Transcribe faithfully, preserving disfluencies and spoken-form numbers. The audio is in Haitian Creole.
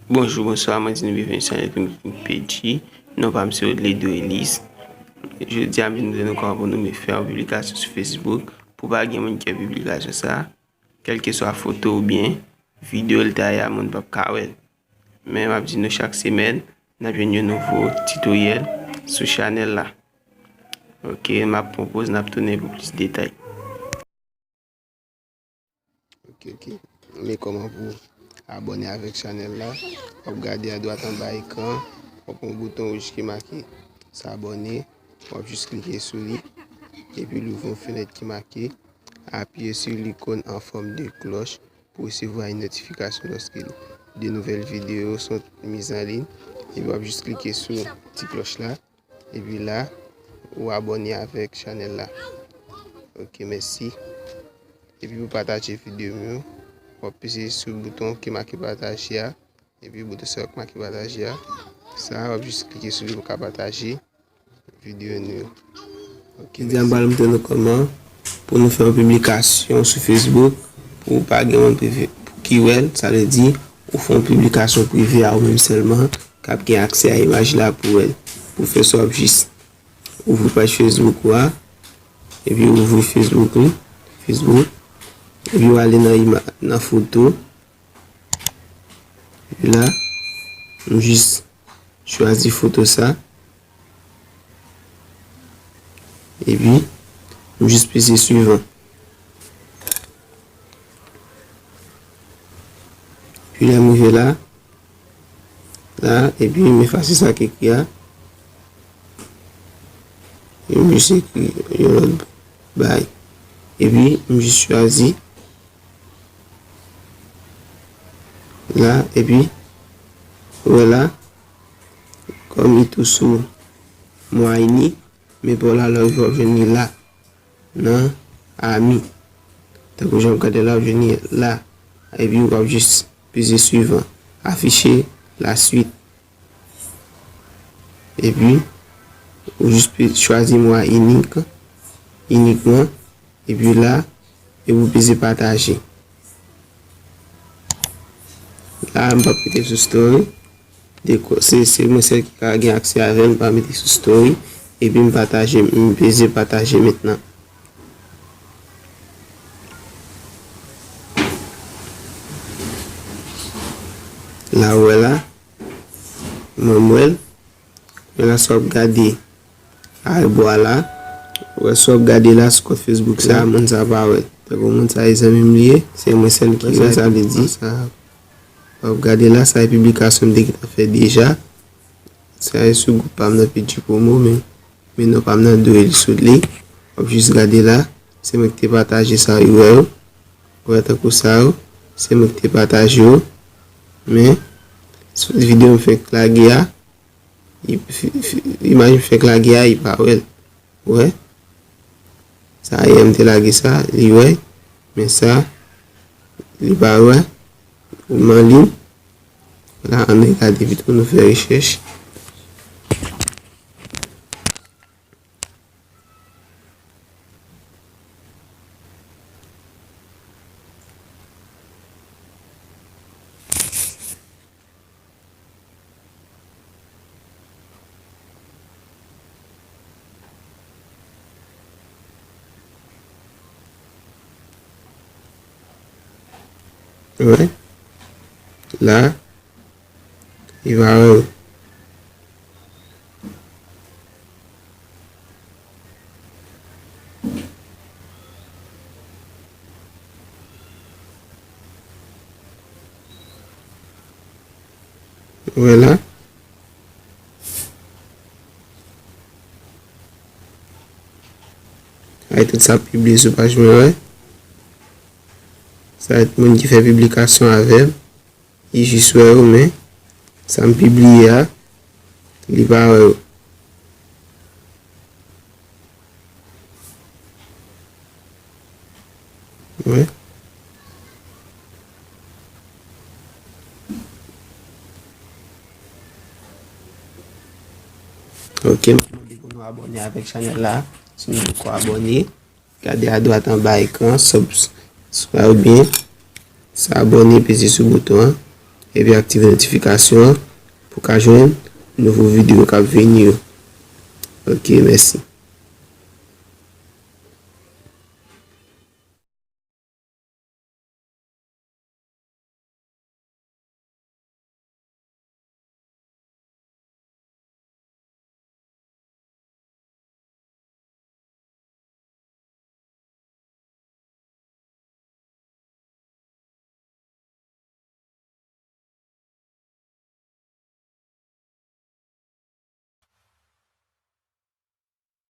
Bonjou, bonswa, mwen di nou byenveni sou chanèl Pink Pink P G. Non pa m se Odley Doelis. Jodi a, m vin montre nou kòman pou nou fè yon piblikasyon sou Facebook. Pou pa gen moun ki wè piblikasyon sa, kèlkeswa foto oubyen videyo l ta ye a, moun p ap ka wè l. Men m ap di nou chak semèn, n ap jwenn yon nouvo titoryèl sou chanèl la. Ok, m ap pran poz, n ap tounen pou plis detay. Ok, ok. Men kòman pou abòne avèk chanèl la? W ap gade adwat anba ekran, w ap wè yon bouton wouj ki make s'abonner. W ap jis klike sou li, epi l ouvri yon fenèt ki make appuyer sur l'icône en forme de cloche pour recevoir une notification lorsque de nouvelles vidéos sont mises en ligne. Epi w ap jis klike sou ti klòch la. Epi la, ou abòne avèk chanèl la. Ok, mèsi. Epi pou pataje videyo m yo, w ap peze sou bouton ki make pataje a. Epi bouton sa yo ki make pataje a. Sa, w ap jis klike sou li pou w ka pataje videyo nou yo. Ok, jodi a, m pral montre nou kòman pou nou fè yon piblikasyon sou Facebook pou pa gen moun prive pou ki wè l. Sa vle di, ou fè yon piblikasyon prive a ou menm sèlman k ap gen aksè a imaj la pou wè l. Pou fè sa, w ap jis ouvri paj Facebook ou a, epi ouvri Facebook li, Facebook, epi w ale nan ima-, nan foto. Epi la, m jis chwazi foto sa. Epi, m jis peze suivan. Epi lè m rive la, la, epi m efase sa k ekri a. Epi m jis ekri yon lòt bagay. Epi m jis chwazi la, epi, ou wè la, kòm li tou sou mwa inik, men pa w la, lè w rive w ap jwenn li la, nan ami. Tankou jan w gade la, w ap jwenn li la. Epi w ap jis peze suivan, afficher la suite. Epi, ou jis pe-, chwazi mwa inik, inikman. Epi la, epi w peze pataje. La, m p ap mete sou story. Deko-, se, se mwen sèl ki ka gen aksè avè l, m pa mete sou story. Epi m pataje, m peze pataje mentnan. La, ou wè la, mwen, m wè l. Men la, si w ap gade anlè bò a la, ou wè, si w ap gade la, sou kont Facebook sa, moun sa pa wè l. Tankou moun sa, e zanmi m li ye, se mwen sèl ki wè l, sa vle di. W ap gade la, sa e piblikasyon m te gentan fè deja. Sa e sou gwoup pa m nan P G Promo, men, men non pa m nan Doelis Odley. W ap jis gade la, se mwen ki te pataje sa, ou wè yo. Ou wè tankou sa yo, se mwen ki te pataje yo. Men, sou videyo m fenk lage a, i-, fi-, fi-, imaj m fenk lage a, li pa wè l. Ou wè? Sa yè m te lage sa, li wè. Men sa, li pa wè. Ou manli. La, ann regade pito, nou fè rechèch. Wi. La, li pa wè yo. Ou wè la. Ay, tout sa pibliye sou paj mwen, wè. Sa e moun ki fè piblikasyon avè m. Li jis wè yo, men sa m pibliye a, li pa wè yo. Wi. Ok, m ap mande pou nou abòne avèk chanèl la, si nou poko abòne. Gade adwat anba ekran, subs-, subscribe oubyen s'abonner, peze sou bouton an. epi aktive notifikasyon an pou w ka jwenn nouvo videyo k ap vini yo. Ok, mèsi.